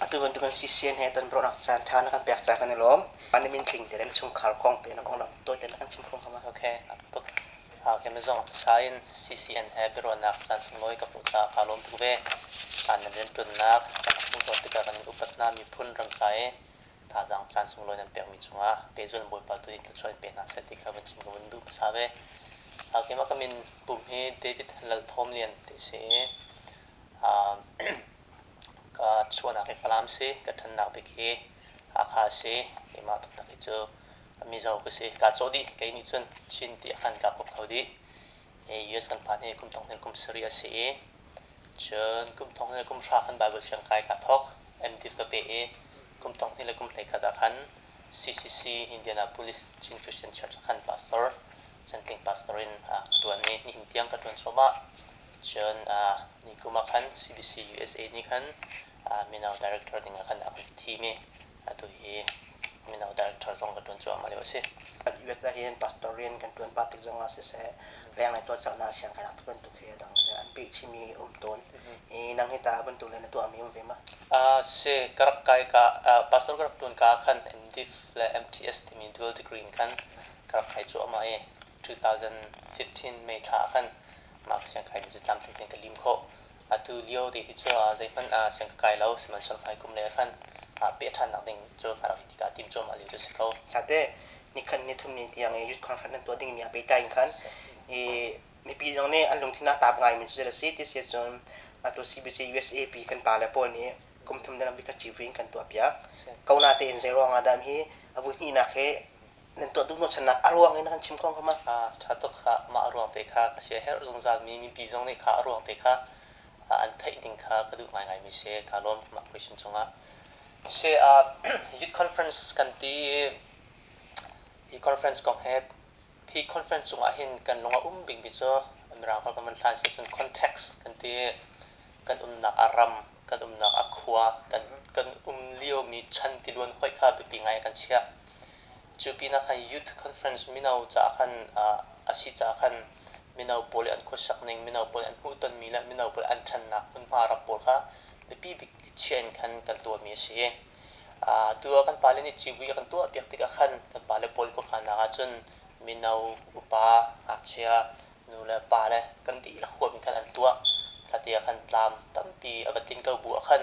Atu bantukin CCN he tonbiaruahnak caan ṭha na kan pek caah kan i lawm. Na min tling te le na chungkhar kong te na konglam tawite na kan chim kho hnga ma? Okay, tuk. Keimah zong hmasa in CCN he biaruahnak caan sunglawi ka hmuh caah kaa lawm tuk ve. Caan nan rianṭuannak kan hmuh tawn tikah kan in upat hna miphun ram ca i thazaang caan sunglawi nan pekmi cungah pehzulh Bawipa tu nih thluachuah in pe hna seh ti kha vun chim ka vun duh hmasa ve. Keimah ka min pum hi David Lal Thawm Lian ti a si i Ka chuahnak hi Falam si, ka ṭhannak bik hi Hakha a si. Keimah taktak hi cu Mizo ka si. Kaa cawh dih. Kei nih cun Chin ti ah khan kaa kop kho dih. Hi US kan phan hi kum thong hnih kum sarih a si i cun kum thong hnih le kum hra khan Baibal siangkai kaa thawk. MDiv ka pe i kum thong hnih le kum hleikhat ah khan CCC Indianapolis Chin Christian Church ah khan pastor, chantling pastor in ka ṭuan i nihin tiang ka ṭuan cuahmah. Cun nikum ah khan CBC USA nih khan mino director ding ah khan a kan thim i atu hi mino director zong ka ṭuan cuahmah lio a si. US ah hin pastor rian kan ṭuan pah tik zong ah siseh lenglei cawlcanghnak sianginn ah bantuk hi a dang an peh chihmi um tawn. I nang hi tah bantuk le na tuahmi um ve ma? Si ka rak kai ka pastor ka rak ṭuan ka ah khan MDiv le MTS timi dual degree in khan ka rak kai cuahmah i 2015 May thla ah khan mah ka siangkai mi cu tlamtling tein ka lim khawh. Atu lio te hi cu zeihmanh siang ka kai lo sihmanhsehlaw hmai kum le khan peh ṭhannak ding cu ka rak i kaa tim cuahmah lio cu si ko. Sate nikhat nithum ni tiang i youth conference nan tuah dingmi ah pehtlai in khan i mipi zong nih an lungthin ah taap ngaimi cu a si ti si cun atu CBC USAP kan pale pawl nih kum thum dan ka chief in kan tuah piak. Ko na tein zei ruang ah dah hi a vui hnihnak hi nan tuah duh hnawhchannak a ruang in na kan chim kho hnga ma? Ṭha tuk kha mah a ruang te kha ka sia herh zungzal mi mipi zong nih kha a ruang te kha an theih ding kha ka duh ngaingai mi si kaa lawm mah question cungah. Si youth conference kan ti i hi conference kong he hi conference cungah hin kan lung a um bikmi cu Mirang holh kan van hlan si cun context kan ti i kan umnak a ram kan umnak a khua kan kan um liomi chan tiluan hoih kha biapi ngai kan chiah. Cu pinah khan youth conference mino caah khan a si caah khan mino pawl i an khuasak ning, mino pawl i an hmuhtonmi le mino pawl an ṭhannak hmunhma ram pawl kha biapi bik chia in khan kan tuahmi a si. Tu ah kan pale nih civui a kan tuahpiak tikah khan kan pale pawl khuakhannak ahcun mino, upa, ngakchia, nu le pa le kan dihlak huam in khan an tuah. Kha ti ah khan tlam tampi a va tlin ko bu ah khan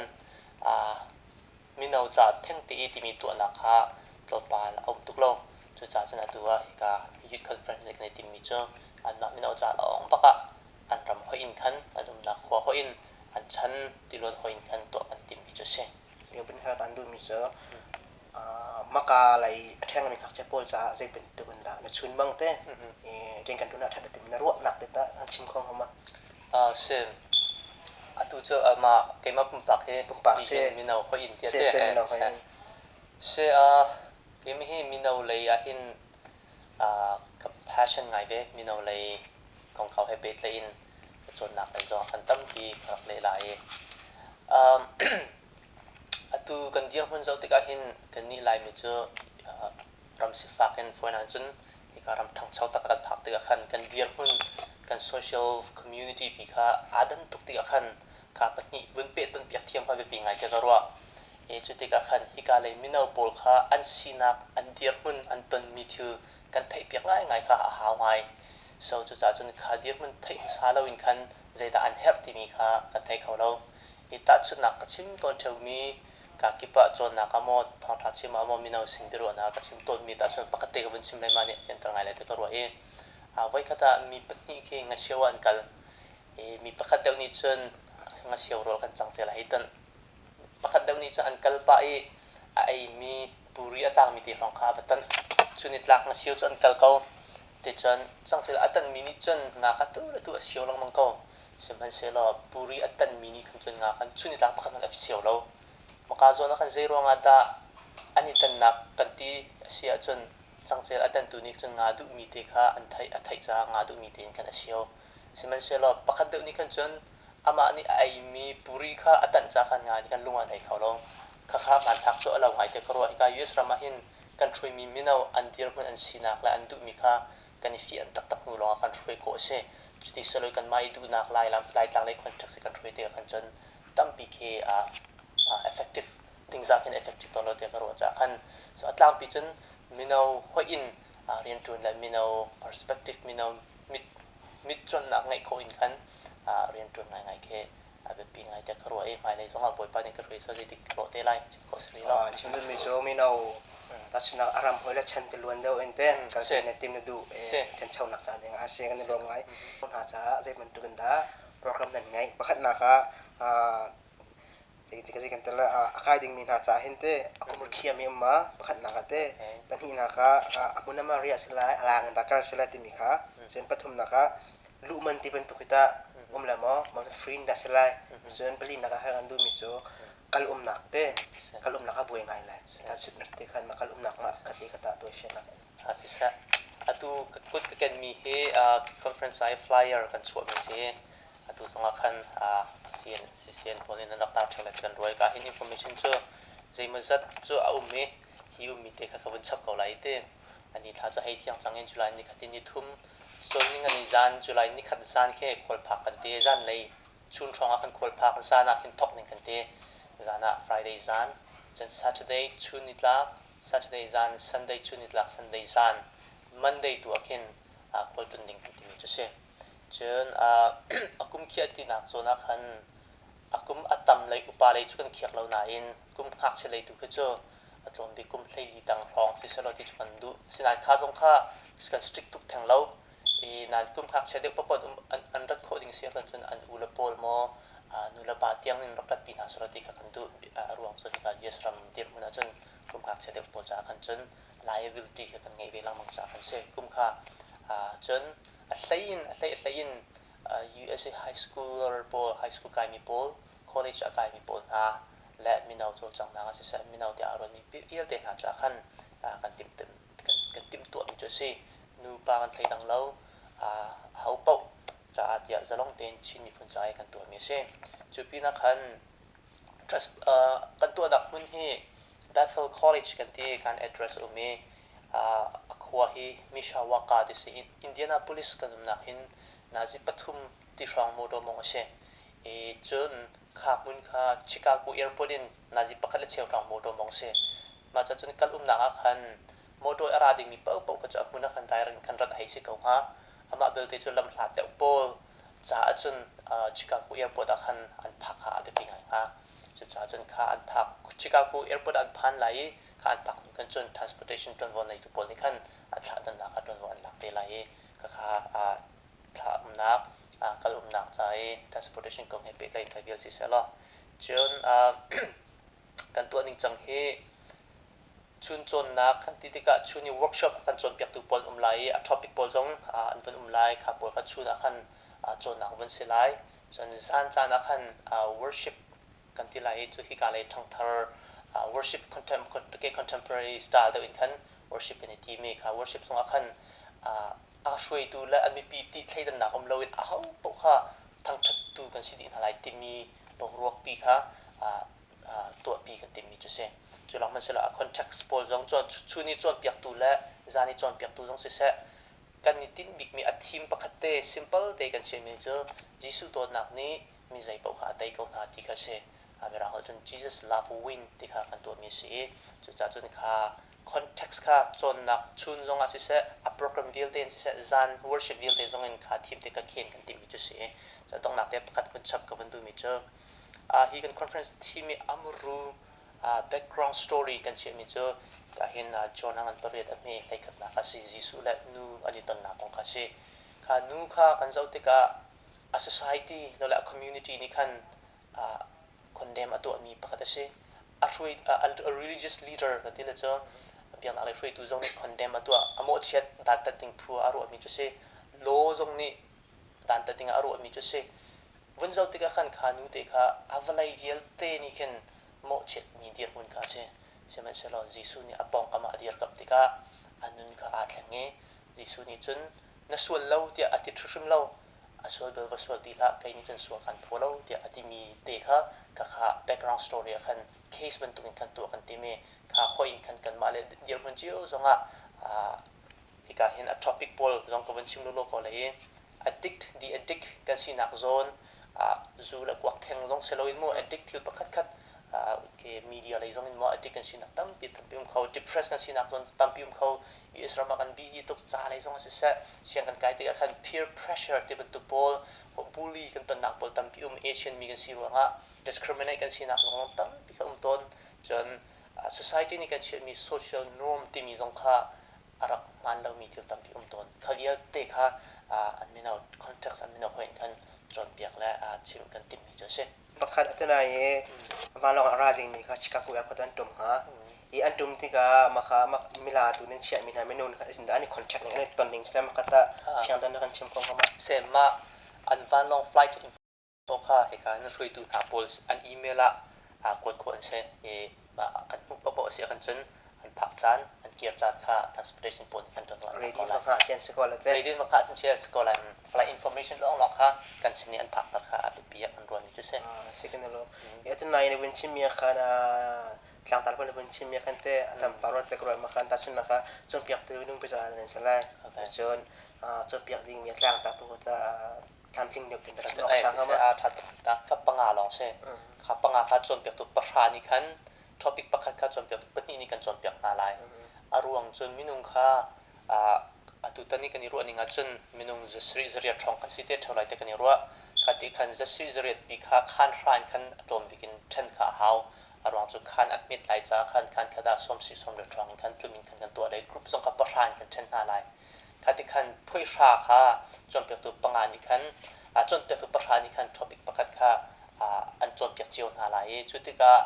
mino ca thengte i timi tuahnak kha tlawmpal a um tuk lo. Cucaah cun atu ah hika youth conference nih kan i timmi cu anmah mino ca lawng bak ah an ram hoih in khan an umnak khua hoih in an chan tiluan hoih in khan tuah kan timmi cu a si. Lio hal kan duhmi cu maka lei a ṭhengmi ngakchia pawl caah zei bantuk in dah na chun bang te rian kan ṭuan ah ṭhat timi na ruahnak te tah an chim kho hnga ma? Si. Atu cu amah keimah pumpak hi pumpak si mino hoih in tiah si si mino hoih in si keimah hi mino lei ah hin ka passion ngai ve mino lei kongkau he pehtlaih in ka cawnnak lei zong kan tampi ka rak leh lai i atu kan dirhmun zoh tikah hin kannih Laimi cu ram sifak in fawi ahcun hika ram ṭhangcho tak kan phak tikah khan kan dirhmun kan social community pi kha aa dan tuk tikah khan kha pahnih vun pehtonpiak thiam kha biapi ngai tiah ka ruah. E cu tikah khan hika lei mino pawl kha an sinak an dirhmun an tonmi thil kan theihpiak ngaingai kha a hau ngai. So cucaah cun kha dirhmun theih hmasa loin khan zeidah an herh timi kha kan thei kho lo. I tahchunhnak ka chim tawn ṭheumi kakip ah cawnnak ah maw thawngṭha chim ah maw mino sin biaruahnak ah ka chim tawnmi tahchun pakhat te ka vun chim lai mah nih a fianter ngai lai ti ka ruah i voikhat ah mi pahnih khi ngasio ah an kal i mi pakhat deuh nih cun ngasio rawl kan cang te lai hi tan pakhat deuh nih cun an kal pah i a eimi puri a tangmi te hrawng kha a va tan cu nitlak ngasio cu an kal ko Ticun cangcel a tanmi nih cun nga kha tu le tu a sio lengmang ko. Sihmanhsehlaw puri a tanmi nih khan cun nga khan chun i tlak pakhat hmanh a sio lo. Maka zawn ah khan zei ruangah dah an i tannak kan ti a si ahcun cangcel a tantu nih cun nga duhmi te kha an theih a theih caah nga duhmi tein khan a sio. Sihmanhsehlaw pakhat deuh nih khan cun amah nih a eimi puri kha a tanh caah khan nga nih khan lung an ei kho lo. Khakha hmanthlak cu a lo ngai tiah ka ruah. Hika US ram ah hin kan hruaimi mino an dirhmun an sinak le an duhmi kha kan i fian taktak hnu lawngah kan hruai khawh a si. Cuti silo kanmah i duhnak Laitlang lei context i kan hruai tikah khan cun tampi khi effective. dingzah khin effective tawn lo tiah ka ruah caah khan so a tlangpi cun mino hoih in rianṭuan le mino perspective mino mit mit cuanhnak ngeih khawh in khan rianṭuan ngaingai khi a biapi ngai tiah ka ruah i hmailei zongah Bawipa nih ka hruai sual zeitik ka lawh te lai chim khawh si rih lo. Chim duhmi cu mino tahchunhnak a ram hawi le chan tiluan deuh in te kalpi na tim na duh ṭhanchonak ca ding ah si kan i lawm ngai. Hna caah zei bantuk in dah program nan ngeih? Pakhatnak ah zei kan tel a kai dingmi hna caah hin te a kum khiami um ma pakhatnak ah te pahnihnak ah a hmun ah riah si lai a lang in dah kal si lai timi kha cun pathumnak ah luh man ti bantuk hi tah um le maw free in dah si lai cun palinak ah hal kan duhmi cu kal umnak te kal umnak a buai ngai lai kan sut te khan ma kal umnak ma khat te khat ah tuai fiannak Siseh atu kut ka kenmi hi conference i flyer kan chuahmi si. Atu zongah khan CN CCN pawl nih nan rak tar ṭheo lai ti kan ruai. Ka hin information cu zeimawzat cu a um i hi ummi te kha ka vun chap ko lai i ti. Ani thla cu hei thiang cang in July nikhat in nithum cun ningani zan July nikhat zan khi khualphak kan ti. Zanlei chun hrawng ah khan khualphak zan ah khin thok ning kan ti. Zan ah Friday zan, cun Saturday chun nitlak, Saturday zan, Sunday chun nitlak, Sunday zan, Monday tu ah khin khualtlun ding kan timi cu si. Cun a kum khiah tinak zawn ah khan a kum a tam lei upa lei cu kan khiak lo nain kum ngakchia lei tu khi cu a tlawm bik kum 14 tang hrawng si selaw ti cu kan duh. Asinain kha zong kha kan strict tuk theng lo. I nain kum ngakchia deuh paoh an, an rat khawh ding si ahcun cun an u le pawl maw nu le pa tiang in rak ratpi hna selaw ti kha kan duh. A ruang cu hika US ram dirhmun ahcun kum ngakchia deuh pawl caah khan cun liability kha kan ngeih ve lengmang caah kan si. Kum kha cun a hlei in a hlei a hlei in USA high schooler pawl, high school kaimi pawl, college a kaimi pawl hna le mino cawlcanghnak ah siseh mino tiah aa ruatmi vialte hna caah khan kan timh kan timhtuahmi cu a si. Nupa kan thleidang lo, ho paoh caah tiah zalong tein Chin miphun caah i kan tuahmi a si. Cu pinah khan kan tuahnak hmun hi Bethel College kan ti kan address a um i a khua hi Mishawaka ti si. Indianapolis kan umnak hin nazi pathum ti hrawng motor mong a si. I cun kha hmun kha Chicago airport in nazi pakhat le cheu hrawng motor mong a si. Mah cun kal umnak ah khan motor a ra dingmi paohpaoh kha cu a hmun ah khan direct in khan rat a hei si ko hnga. Amah belte cu lam hlat deuh pawl caah cun Chicago airport ah khan an phak kha a biapi ngai hnga. Cucaah cun kha an phak Chicago airport ah an phan lai i kha an phak hnu khan cun transportation ṭuanvo neitu pawl nih khan an thlah donnak kha ṭuanvo an lak te lai i khakha thlah umnak kal umnak ca i transportation kong he pehtlaih in kha vial si seh law cun kan tuah ning cang hi Chun cawnnak kan ti tikah chun i workshop a kan cawnpiaktu pawl an um lai i a topic pawl zong an van um lai. Kha pawl kha chun ah khan cawnnak van si lai. Cun zan caan ah khan worship kan ti lai i cu hika lei ṭhangthar worship contemporary style deuh in khan worship kan i timi kha worship zongah khan a hruaitu le a mipi ti thleidannak um loin aho paoh kha thangṭhattu kan si dih hna lai timi boruakpi kha tuahpi kan timhmi cu si. Cu lawng hmanh silo a context pawl zong chun i cawnpiaktu le zan i cawnpiaktu zong siseh kan i tinh bikmi a theme pakhat te simple te kan chimmi cu Jesuh dawtnak nih mi zei paoh kha a tei ko hna ti kha si. Mirang holh cun Jesus love win ti kha kan tuahmi a si i cucaah cun kha context kha cawnnak chun zongah siseh a program vialte in siseh zan worship vialte zong in kha theme te ka khen kan timhmi cu si i donghnak te pakhat vun chap ka vun duhmi cu Hi kan conference theme i amru background story kan chiahmi cu kahin John a ngan pariat a hme hleikhatnak a si Jesuh le nu an i tonnak kong kha a si. Kha nu kha kan zoh tikah a society le a community nih khan condemn a tuahmi pakhat a si. A hruai a religious leader kan ti le cu biaknak lei hruaitu zong nih condemn a tuah a mawhchiat dantat ding phu a ruahmi cu si. Law zong nih dantat ding ah a ruahmi cu a si. Vun zoh tikah khan kha nute kha a vawlei vialte nih khin mawhchiatmi dirhmun kha a si. Sihmanhsehlaw Jesuh nih a pawngkam ah a dirkamh tikah a nun kha aa thleng i Jesuh nih cun na sual lo tiah a ti hrimhrim lo. A sual bal va sual ti hlah, kei nih cun sual kan phaw lo tiah a timi te kha khakha background story ah khan case bantukin khan tuah kan tim i kha hoi in khan kanmah le dirhmun cio zongah Hika hin a topic pawl zong ka vun chim lawlaw ko lai i addict the addict kan sinak zawn ah zu le kuak theng zong si loin mu addict thil pakhat khat Media lei zong in maw addict kan sinak tampi tampi um kho, depressed kan sinak zong tampi um kho. US ram ah kan busy tuk, ca lei zong ah siseh, siang kan kai tikah khan peer pressure ti bantuk pawl, bully kan tonnak pawl tampi um. Asian mi kan si ruangah discriminate kan sinak zong tampi kha um tawn. Cun society nih kan chiahmi social norm timi zong kha a rak hmaan lomi thil tampi um tawn. Kha vialte kha an mino context an mino hoih in khan cawnpiak le chimh kan timhmi cu a si. Pakhat a tunai i vanlawng ah a ra dingmi kha Chicago airport an ṭum hnga. I an ṭum tikah maka mila tu nan chiahmi hna minung kha an i contact ning an i ton ning sila maka tah fiang dan na kan chim kho hnga ma? Se mah an vanlawng flight kha hika in hruaitu hna pawl an email ah kuat khawh an si i mah kan hmuh paohpaoh a si ahkhan cun an phak caan, an kir caan kha transportation pawl nih kan tuah lai. Ready ma hngah cian si ko la te. Ready ma hngah cian si ko lai. Flight information lawnglawng kha kan sin i an phakter kha a biapi ah kan ruahmi cu si. Si kan lo. Atu nai na vun chimmi khan tlangtar pawl na vun chimmi khan te a tam pa ruat te ka ruah ma khan tahchunhnak ah cawnpiaktu minung pizza nan si lai. Cun cawnpiak dingmi tlangtar pawl ta tlamtling deuh tin ka chim awk ṭha hnga ma? A ṭha tuk. Kha panga lawng si. Kha panga kha cawnpiaktu pahra nih khan topic pakhat kha cawnpiaktu pahnih nih kan cawnpiak hna lai. A ruang cun minung kha atutan i kan i ruah ning ahcun minung zasarih zariat hrawng kan si te ṭheo lai te kan i ruah. Kha ti khan zasarih zariat pi kha khaan hra in khan a tlawm bik in ṭhen kha a hau. A ruang cu khaan a hmet lai caah khan khaan khat ah sawmsih sawmriat hrawng in khan tlum in khan kan tuah lai. Group zong kha pahra in kan ṭhen hna lai. Khati khan phuihra kha cawnpiaktu panga nih khan cawnpiaktu pahra nih khan topic pakhat kha an cawnpiak cio hna lai i cu tikah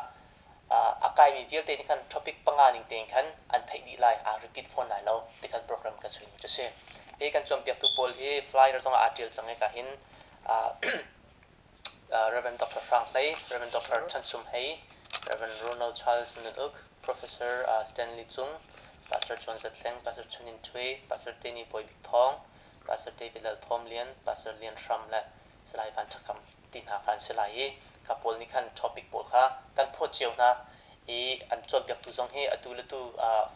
a kaimi vialte nih khan topic panga ning tein khan an theih dih lai, aa repeat fawn lai lo ti khan program kan suimi cu a si. Hi kan cawnpiaktu pawl hi flyer zong ah aa ṭial cang i ka hin Rev. Dr. Hrang Hlei, Rev. Dr. Chan Sum Hei, Rev. Ronald Charles Nun Uk, Professor Stanley Cung, Pastor John Zat Hleng, Pastor Chan In Htwe, Pastor Danny Bawi Bik Thawng, Pastor David Lal Thawm Lian, Pastor Lian Hram le Salai Van Ṭha Kam ti hna kha an si lai i kha pawl nih khan topic pawl kha kan phawt cio hna i an cawnpiaktu zong hi atu le tu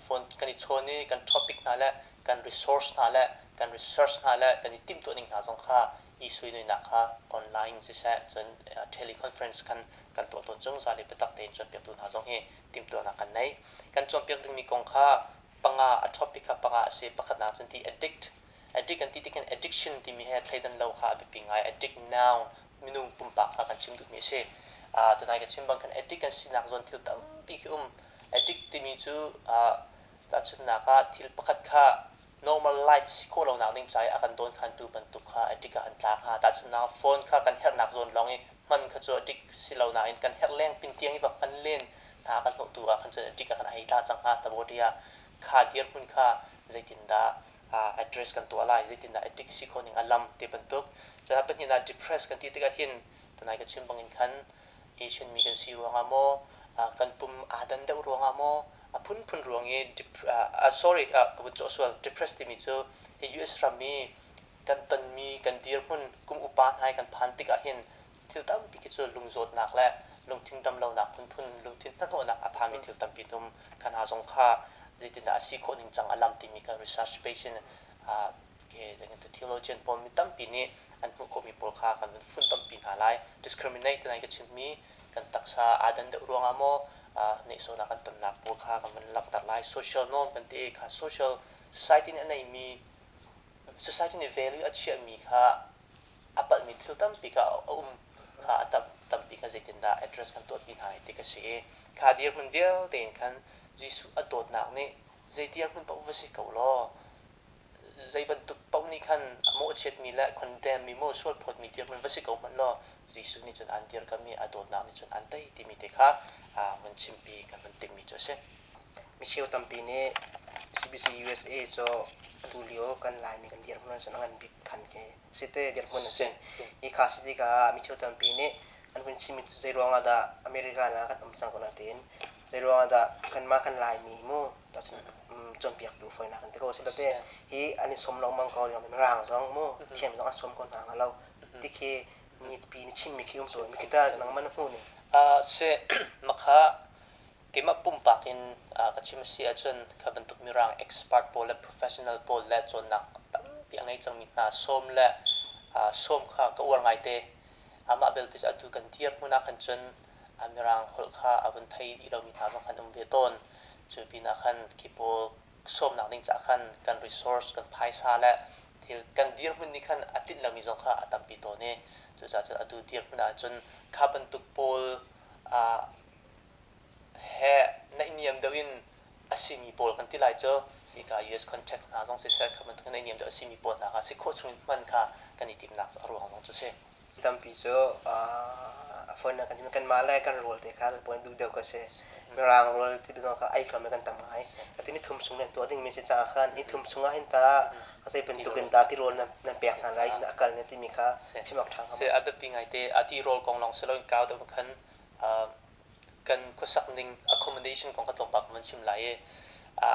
phone kan i chawn i kan topic hna le kan resource hna le kan research hna le kan i timhtuah ning hna zong kha i suinuinak kha online siseh cun teleconference khan kan tuah tawn zungzal i biatak tein cawnpiaktu hna zong hi timhtuahnak kan nei. Kan cawnpiak dingmi kong kha panga a topic kha panga a si. Pakhatnak cun ti addict. Addict kan ti tikhin addiction timi he thleidan lo kha a biapi ngai. Addict noun minung pumpak kha kan chim duhmi a si. Tunai ka chim bang khan addict kan sinak zawn thil tampi khi um. Addict timi cu tahchunhnak ah thil pakhat kha normal life si khawh lonak ding ca i a kan dawnkhantu bantuk kha addict ah an tla hnga. Tahchunhnak phone kha kan herhnak zawn lawng i hman kha cu addict si lo nain kan herh leng pin tiang i va hman len hna kan hnawhtu ah khan cun addict ah khan a hei tla cang hnga. Tabawti ah kha dirhmun kha zeitindah address kan tuah lai, zeitindah addict si khawh ning a lam ti bantuk. Cun a pahnihnak depressed kan ti tikah hin tunai ka chim bangin khan Asian mi kan si ruangah maw, kan pum aa dan deuh ruangah maw, a phunphun ruang i sorry ka vun cawh sual depressed timi cu hi US ram i kan tonmi kan dirhmun kum upa hna i kan phan tikah hin thil tampi khi cu lungzawtnak le lungthin damlonak phunphun lungthin hnahnawhnak a phami thil tampi um kha hna zong kha zeitindah a si khawh ning cang a lam timi kha research base in theologian pawl mi tampi nih an hmuh khawhmi pawl kha kan vun funtompi hna lai. Discriminate ti ka chimmi kan taksa aa dan deuh ruangah maw nehsawhnak kan tonnak pawl kha kan vun langhter lai. Social norm kan ti kha social society nih a neimi society nih value a chiahmi kha a palhmi thil tampi kha a um kha a tampi kha zeitindah address kan tuahpi hna ti ka si i kha dirhmun vialte in khan Jesuh a dawtnak nih zei dirhmun paoh va si ko law zei bantuk paoh nih khan a mawhchiatmi le condemn-mi maw sualphawtmi dirhmun va si ko hmanh law Jesuh nih cun aan dirkamh i a dawtnak nih cun aan tei timi te kha vun chimpi kan vun timhmi cu a si. Micheu tampi nih CBC USA cu atu lio kan Laimi kan dirhmun ahcun a ngan bik khan khi si te dirhmun a si. Hi kha si tikah micheu tampi nih an vun chimmi cu zei ruangah dah America ah kan um cang ko nain zei ruangah dah kanmah kan Laimi mu cawnpiaktu fawinak an ti ko silo te hi an i sawm lengmang ko yang mirang zong mu thiam zong an sawm ko hna hnga lo ti khi ni pi ni chimmi khi um tawn mi khi ta nangmah na hmuh ning Si makha keimah pumpak in ka chim a si ahcun kha bantuk mirang expert pawl le professional pawl le cawnnak tampi a ngei cangmi hna sawm le sawm kha ka uar ngaite. Amah belte cu atu kan dirhmun ah khan cun. Mirang holh kha a vun thei dih lomi hna zong khan um ve tawn. Cu pinah khan khi pawl sawmnak ding caah khan kan resource, kan phaisa le thil kan dirhmun nih khan a tlinh lomi zong kha a tampi tawn i cucaah cun atu dirhmun ahcun kha bantuk pawl he naihniam deuh in a simi pawl kan ti lai cu hika US context hna zong siseh kha bantuk naihniam deuh a simi pawl hna kha si khawh chung in hman kha kan i timhnak a ruang zong cu si. Tampi cu a fawinak kan kanmah le kan rawl te kha puan duh deuh kan si. Mirang rawl ti zong kha ei hlawm kan tam ngai. Atu ni thum chung nan tuah dingmi si caah khan ni thum chungah hin ta zei bantuk in dah tirawl nan pek hna lai a kal ne timi kha chim awk ṭha hnga maw? A biapi ngaite a tirawl kong lawng si loin kau deuh khan kan khuasak ning accommodation kong kha tlawmpal kan van chim lai i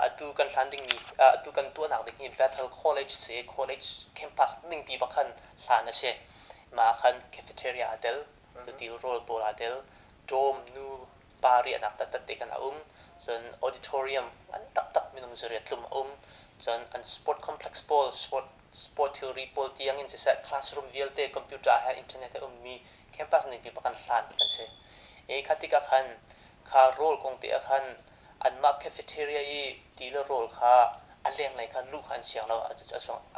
atu kan hlan dingmi atu kan tuahnak ding hi Bethel College si college campus ningpi bak khan hlan a si. Mah ah khan cafeteria aa tel, tutil rawl pawl aa tel, dorm nu pa riahnak taktak te khan a um, cun auditorium ngan taktak minung zariat tlum a um, cun an sport complex pawl sport sport thilri pawl tiang in siseh classroom vialte computer he internet he ummi campus ningpi bak kan hlan kan si. E kha tikah khan kha rawl kong te ah khan anmah cafeteria i ti le rawl kha a lenglei kha luh kha an siang lo.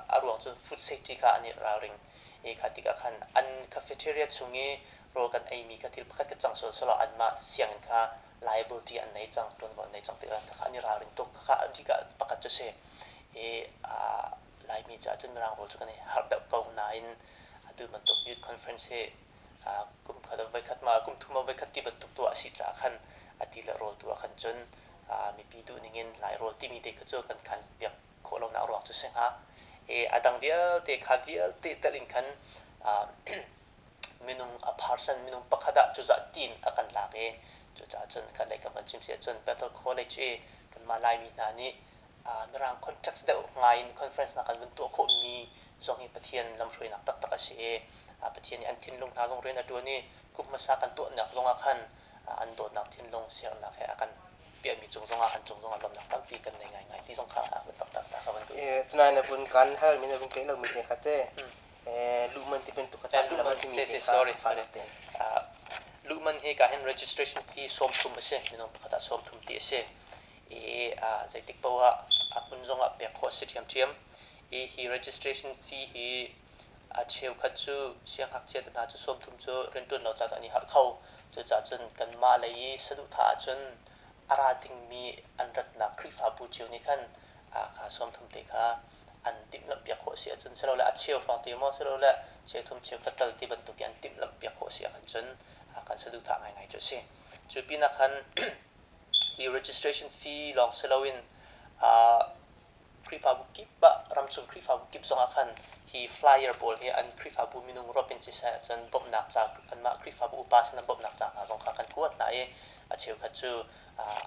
A ruang cu food safety kha an i ralring. E kha tikah khan an cafeteria chung i rawl kan eimi kha thil pakhat ka cang sual selaw anmah sianginn kha liability an nei cang, tuanvo an nei cang tikah kha an i ralring tuk. Kha a pakhat cu si. E Laimi caah cun Mirang rawl cu kan i harh deuh ko nain atu bantuk youth conference hi kum khat ah voikhat ma kum thum ah voikhat ti bantuk tuah a si caah khan a ti le rawl tu ah khan cun mipi duh ning in Lai rawl timi te kha cu kan khan piak khawh lonak ruang cu si hnga. A dang vialte kha vialte tel in khan minung a person minung pakhat ah cuzah tiin a kan lak i cucaah cun kan lei kam kan chim si ahcun Bethel College i kanmah Laimi hna nih Mirang context deuh ngai in conference hna kan vun tuah khawhmi zong hi Pathian lamhruainak taktak a si i Pathian nih an thinlung hna zong rian a ṭuan i kum hmasa kan tuahnak zongah khan an dawtnak thinlung siarnak he a kan piahmi cung zongah an cung zongah lawmhnak tampi kan nei ngaingai ti zong kha a vun taktak ta ka van duh. Tunai na vun kan hal mi na vun tleh lomi te kha te luhman ti bantuk kha luhman ti te kha fa te. Luhman hi ka hin registration fee 30 a si minung pakhat ah 30 ti a si. I zeitik paoh ah a hmun zongah pek khawh a si ṭhiamṭhiam. I hi registration fee hi a cheukhat cu siangngakchia te hna cu 30 cu rianṭuan lo caah an i harh kho. Cucaah cun kanmah lei i saduhthah ahcun a ra dingmi an ratnak Khrihfabu cio nih khan kha 30 te kha an timhlamhpiak khawh a si ahcun silole a cheu hrawng te maw silole cheuthum cheukhat tal ti bantuk i an timhlamhpiak khawh a si ahkhan cun kan saduhthah ngaingai cu a si. Cu pinah khan Hi registration fee lawng si loin Khrihfabu kip ah ramchung Khrihfabu kip zongah khan hi flyer pawl hi an Khrihfabu minung ruap in siseh cun bawmhnak ca anmah Khrihfabu upa sin ah bawmhnak ca hna zong kha kan kuat hna i a cheukhat cu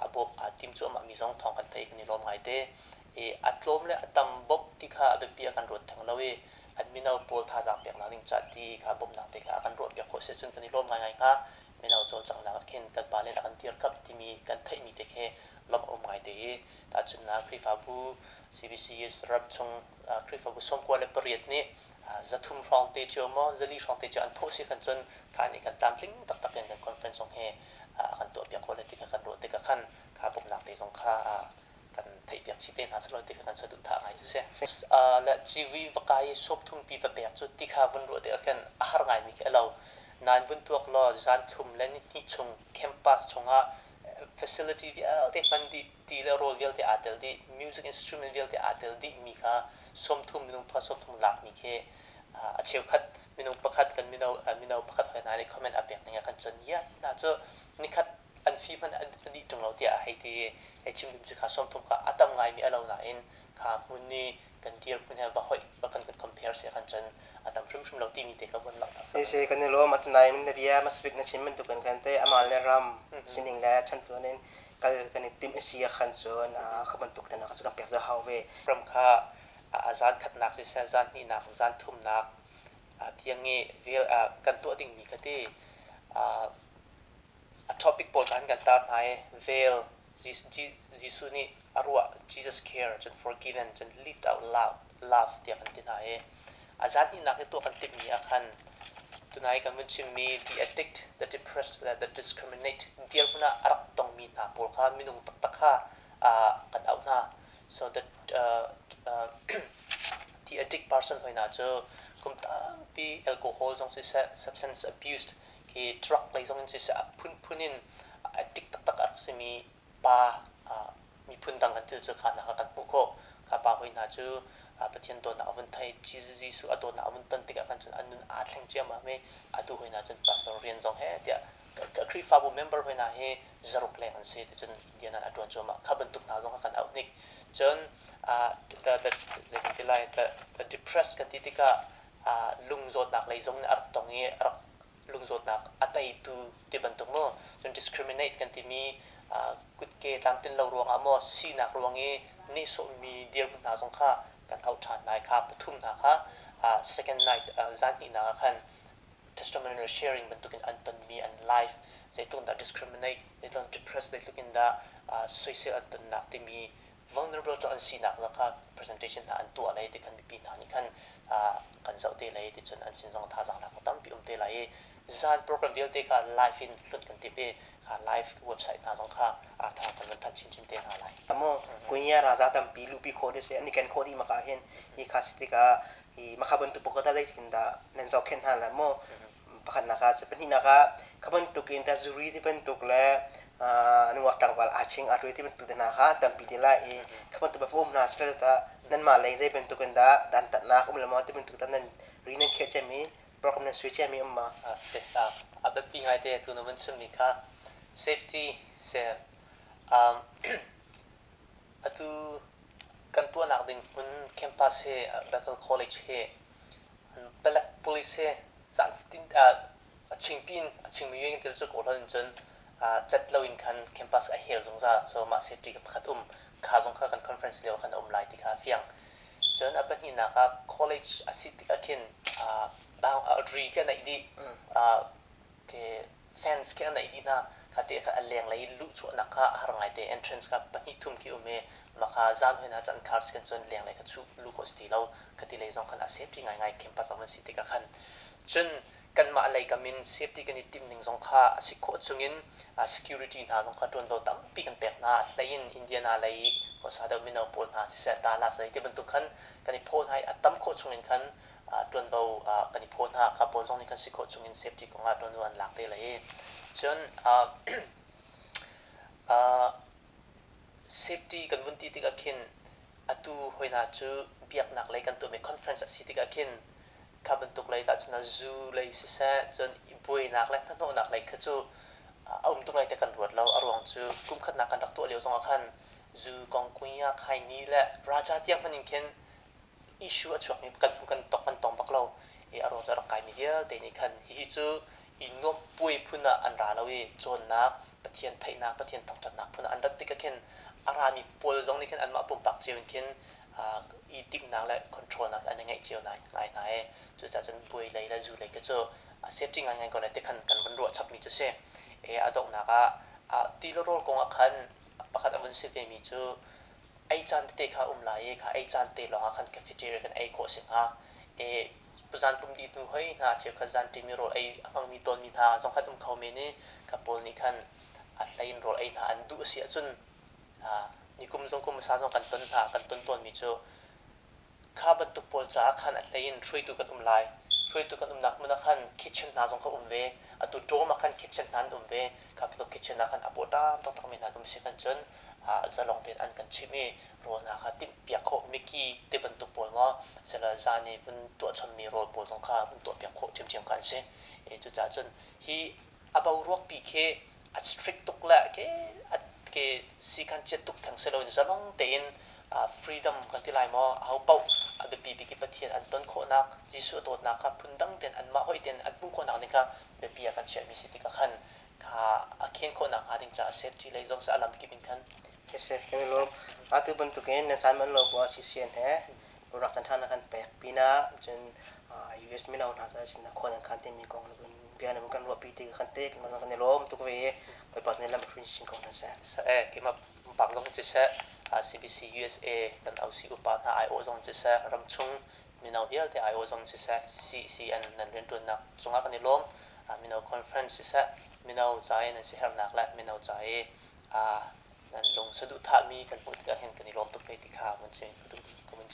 a bawmh aa tim cuahmah mi zong thawng kan theih kan i lawm ngaite. I a tlawm le a tam bawmh ti kha a biapi ah kan ruat theng lo i an mino pawl thazaang peknak ding ca ti kha bawmhnak te kha a kan ruahpiak khawh si cun kan i lawm ngaingai hnga. Mino cawlcanghnak ah khin kan pale a kan dirkamh timi kan theihmi te khi lawmh a um ngaite i tahchunhnak Khrihfabu CBCUS ramchung Khrihfabu 98 nih 300 hrawng te cio maw 400 hrawng te cio an thawh si khan cun kha nih kan tlamtling taktak in kan conference zong hi a kan tuahpiak khawh lai ti kha kan ruah tikah khan kha bawmhnak te zong kha kan theihpiak chih te hna selaw ti kha kan saduhthah ngai cu si. Le civui va kai i sawpthum pi va pek cu ti kha vun ruah tikah khin a har ngaimi khi a lo. Nain vun tuak law zan thum le ni hnih chung campus chungah facility vialte hman dih, ti le rawl vialte aa tel dih, music instrument vialte aa tel dihmi kha 30 minung pakhat 30 lakmi khi a cheukhat minung pakhat kan mino mino pakhat hoi hna nih comment a pek ning ah khan cun ya hna cu nikhat an fi hmanh an dih ṭung lo tiah a hei ti i hei chim ding cu kha 30 kha a tam ngaimi a lo nain kha hmun i kan dirhmun he va hoih va kan kan compare si khan cun a tam hrimhrim lo timi te kha vun langhter. Si kan i lawm atunain na bia masbik na chim bantuk kan kan te amal le ram sining le chantuan in kal kan i timh a si khan cun kha bantuk te na kan pek za hau ve. Ram kha a zan khatnak siseh zan hnihnak zan thumnak tiang i vel kan tuah dingmi kha ti A topic pawl kha an kan tar hna i veil, Jesuh nih a ruah Jesus care cun forgiven cun lift out loud love tiah kan ti hna i a zan hnihnak i tuah kan timhmi ah khan. Tunai kan vun chimmi the addict, the depressed le the discriminate dirhmun ah a rak tongmi hna pawl kha minung taktak kha kan auh hna. So the the addict person hoi hna cu kum tampi alcohol zong siseh, substance abuse khi drug lei zong in siseh a phunphun in addict taktak a rak simi pa miphun dang kan thil cu kha hna kha kan hmuh khawh. Kha pa hoi hna cu Pathian dawtnak a vun thei, Jesuh a dawtnak a vun ton tikah khan cun an nun aa thleng ciammam i atu hoi hna cun pastor rian zong he tiah Khrihfabu member hoi hna hi zaruk leng an si ticun Indiana a ṭuan cuahmah. Kha bantuk hna zong kha kan auh hnik. Cun the, the, zei kan ti lai, the, the depressed kan ti tikah lung zawtnak lei zong nih a rak tong i a rak lungzawtnak a teitu ti bantuk mu cun discriminate kan timi kutke tlamtlin lo ruangah maw sinak ruang i nehsawhmi dirhmun hna zong kha kan auh ṭhan lai kha pathum hna kha second night zan hnihnak ah khan testimonial sharing bantukin an tonmi an life zeitluk in dah discriminate zeitluk in depressed zeitluk in dah soisel an tonnak timi vulnerable cu an sinak zong kha presentation hna an tuah lai ti khan mipi hna nih khan kan zoh te lai ti cun an sin zong thazaang lak tampi um te lai i zan program vialte kha live in hlut kan tip i kha live website hna zong kha a tha kan van thanh chinchin te hna lai. Amo kunya raza tampi lupi kho de se ani ken kho di maka hin hi kha si tikah hi makha bantuk pokota dai kin da nan zoh khen hna la mo Pakhatnak ah pahnihnak ah kha bantukin ta zuri ti bantuk le nungak tlangval aa ching aa ṭuai ti bantuk te hna kha tampi te lai i kha bantuk va um hna sila ta nanmah lei zei bantukin dah dantatnak um le maw ti bantuk ta nan ri nan khiah ciami program nan sui ciami um ma? A si. A biapi ngaite tu na vun chimmi kha safety si. Atu kan tuahnak ding hmun campus hi Bethel College hi Palek police he caan fatin a chingpi in a chingmi in til cu kawl in cun cat lo in khan campus a hel zungzal. So mah safety ka pakhat um kha zong kha kan conference lio khan a um lai ti kha a fiang. Cun a pahnihnak ah college a si tikah khin ri khi a naih dih. Ke fence khi an neih dih hna. Kha te kha a lenglei luhchuahnak kha a har ngaite. Entrance kha pahnih thum khi um i mah kha zan hoi hna cu an khar si khan cun lenglei kha chuh luh khawh si ti lo. Kha ti lei zong khan a safety ngaingai campus a van si tikah khan cun kanmah lei kam in safety kan i timh ning zong kha a si khawh chungin security hna zong kha ṭuanvo tampi kan pek hna. Hlei in Indiana lei khuasa deuh mino pawl hna siseh Dallas lei ti bantuk khan kan i phaw hna i a tam khawh chungin khan ṭuanvo kan i phaw hna. Kha pawl zong nih kan si khawh chungin safety kongah ṭuanvo an lak te lai i cun safety kan vun ti tikah khin atu hoi hna cu biaknak lei kan tuahmi conference a si tikah khin kha bantuk lei dah cun zu lei siseh cun buainak le hnahnawhnak lei kha cu a um tuk lai te kan ruat lo. A ruang cu kum khatnak kan rak tuah lio zongah khan zu kong kunya khaini le raja tiang hmanh in khin issue a chuakmi kan kan tok kan tong bak lo i a ruang cu a rak kaimi vialte nih khan hihi cu i nuamh puai phun ah an ra lo i cawnnak Pathian theihnak Pathian thangṭhatnak phun ah an rat tikah khin a rami pawl zong nih khin anmah pumpak cio in khin i timhnak le controlnak an i ngeih cio ngai hna i cucaah cun buai lei le zu lei khi cu safety ngaingai ko lai ti khan kan vun ruah chapmi cu si. E a donghnak ah ti le rawl kong ah khan pakhat a vun si vemi cu ei caan tete kha um lai i kha ei caan te lawngah khan cafeteria kan ei khawh a si hnga. E zan pum dih hnu hoi hna cheukhat zan ṭimi rawl ei a hmangmi tawnmi hna zong khan um kho men i kha pawl nih khan a hlei in rawl ei hna an duh a si ahcun nikum zong kum hmasa zong kan ton hna kan ton tawnmi cu Kha bantuk pawl caah khan a hlei in hruaitu kan um lai. Hruaitu kan umnak hmun ah khan kitchen hna zong kha um ve. Atu dorm ah khan kitchen hna an um ve. Kha bantuk kitchen ah khan a pawṭam taktakmi hna an um si khan cun zalong tein an kan chimh i rawl hna kha timhpiak khawh Mickey ti bantuk pawl maw sila zan i vun tuah chommi rawl pawl zong kha vun tuahpiak khawh ṭhiamṭhiam kha an si. Cucaah cun hi a boruak pi khi a strict tuk le ke a ke si khan chiat tuk theng si loin zalong tein freedom kan ti lai maw aho paoh a biapi bik i Pathian an ton khawhnak Jesuh a dawtnak kha phundang tein anmah hoih tein an hmuh khawhnak ding kha biapi ah kan chiahmi si tikah khan kha a khen khawhnak hnga ding caah safety lei zong a lam kip in khan Siseh kan i lawm. Atu bantukin nan caan man lo bu ah CCN he rak can ṭha na kan pek pinah cun US mino hna caah sin khua nan khan timi kong na vun bia na kan ruahpi ti kan te kan kan i lawm tuk ve i Bawipa nih lam hruin sin ko hna seh. Seh keimah pumpak zong siseh CBC USA kan OC upa hna aiawh zong siseh ramchung Mino vialte aiawh zong siseh, CCN nan rianṭuannak cungah kan i lawm. Mino conference siseh, mino ca i nan siaherhnak le mino ca i nan lung saduhthahmi kan hmuh tikah hin kan i lawm tuk ve ti kha vun chim ka duh.